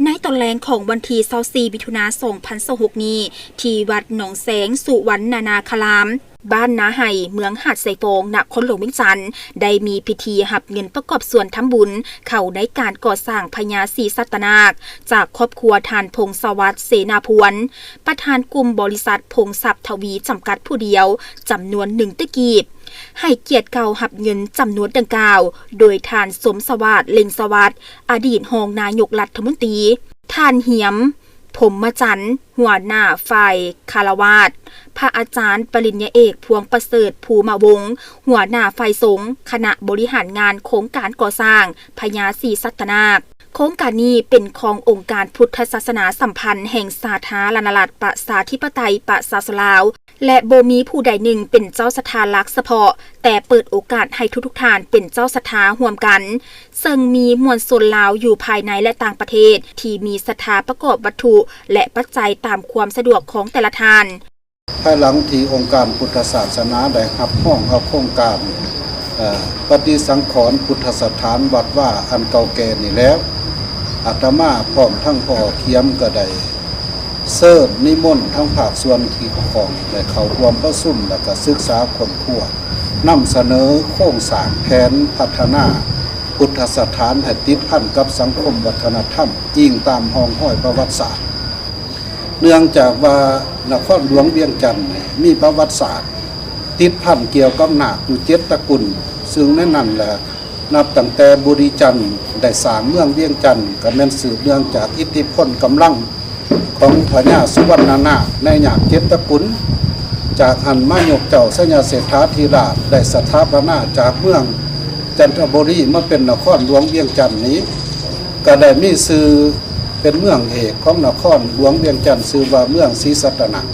ໃນຕອນແລງຂອງວັນທີຊາວສີ່ ມິຖຸນາ ສອງພັນຊາວຫົກນີ້ ທີ່ວັດໜອງແຊງ ສຸວັນນະນາຄາລາມ ບ້ານນາໄຫ ເມືອງຫາດຊາຍຟອງ ນະຄອນຫຼວງວຽງຈັນ ໄດ້ມີພິທີຮັບເງິນປະກອບສ່ວນທຳບຸນເຂົ້າໃນການກໍ່ສ້າງພະຍາສີສັດຕະນາກ ຈາກຄອບຄົວທ່ານ ພົງສະຫວັດ ເສນາພວນ ປະທານກຸ່ມບໍລິສັດ ພົງຊັບທະວີ ຈຳກັດຜູ້ດຽວ ຈຳນວນໜຶ່ງຕື້ກີບ. ໃຫ້ກຽດກ່າວຮັບເງິນຈຳນວນດັ່ງກ່າວ ໂດຍທ່ານ ສົມສະຫວາດ ເລັ່ງສະຫວັດ ອະດີດຮອງນາຍົກລັດຖະມົນຕີ, ທ່ານ ຫຽມ ພົມມະຈັນ ຫົວໜ້າຝ່າຍຄາລະວາດ, ພະອາຈານປະລິນຍາເອກ ພວງປະເສີດ ພູມະວົງ ຫົວໜ້າຝ່າຍສົງ ຄະນະບໍລິຫານງານໂຄງການກໍ່ສ້າງພະຍາສີສັດຕະນາກ. ໂຄງການນີ້ເປັນຂອງອົງການພຸດທະສາສະໜາສຳພັນແຫ່ງສາທາລະນະລັດ ປະຊາທິປະໄຕ ປະຊາຊົນລາວ ແລະ ບໍ່ມີຜູ້ໃດໜຶ່ງເປັນເຈົ້າສັດທາຫຼັກສະເພາະ, ແຕ່ເປີດໂອກາດໃຫ້ທຸກໆທ່ານເປັນເຈົ້າສັດທາຮ່ວມກັນ, ເຊິ່ງມີມວນຊົນລາວຢູ່ພາຍໃນ ແລະ ຕ່າງປະເທດ ທີ່ມີສັດທາປະກອບວັດຖຸ ແລະ ປັດໄຈຕາມຄວາມສະດວກຂອງແຕ່ລະທ່ານ. ພາຍຫຼັງທີ່ອົງການພຸດທະສາສະໜາໄດ້ຮັບຮອງເອົາໂຄງການ ເອີ ປະຕິສັງຂອນພຸດທະສະຖານວັດວາອັນເກົ່າແກ່ນີ້ແລ້ວ, ອາດຕະມາພ້ອມທັງພໍ່ຂຽມກໍໄດ້ ເຊີນນິມົນທັງພາກສ່ວນທີ່ກ່ຽວຂ້ອງໄດ້ເຂົ້າຮ່ວມປະຊຸມ ແລະ ກະສຶກສາຄົ້ນຄວ້າ, ນຳສະເໜີໂຄງສ້າງແຜນພັດທະນາພຸດທະສະຖານໃຫ້ຕິດພັນກັບສັງຄົມວັດທະນະທຳ ອີງຕາມຮ່ອງຮອຍປະຫວັດສາດ. ເນື່ອງຈາກວ່ານະຄອນຫຼວງວຽງຈັນນີ້ມີປະຫວັດສາດຕິດພັນກ່ຽວກັບນາກຢູ່ເຈັດຕະກຸນ, ເຊິ່ງໃນນັ້ນລະ ນັບຕັ້ງແຕ່ບຸລິຈັນໄດ້ສ້າງເມືອງວຽງຈັນ ກໍແມ່ນສືບເນື່ອງຈາກອິດທິພົນກຳລັງຂອງພະຍາສຸວັນນະນາກໃນນາກເຈັດຕະກຸນ. ຈາກຫັ້ນມາຍົກເຈົ້າໄຊຍະເສດຖາທິລາດໄດ້ສະຖາປະນາຈາກເມືອງຈັນທະບູລີມາເປັນນະຄອນຫຼວງວຽງຈັນນີ້ ກໍໄດ້ມີຊື່ເປັນເມືອງເອກຂອງນະຄອນຫຼວງວຽງຈັນ ຊື່ວ່າເມືອງສີສັດຕະນາກ.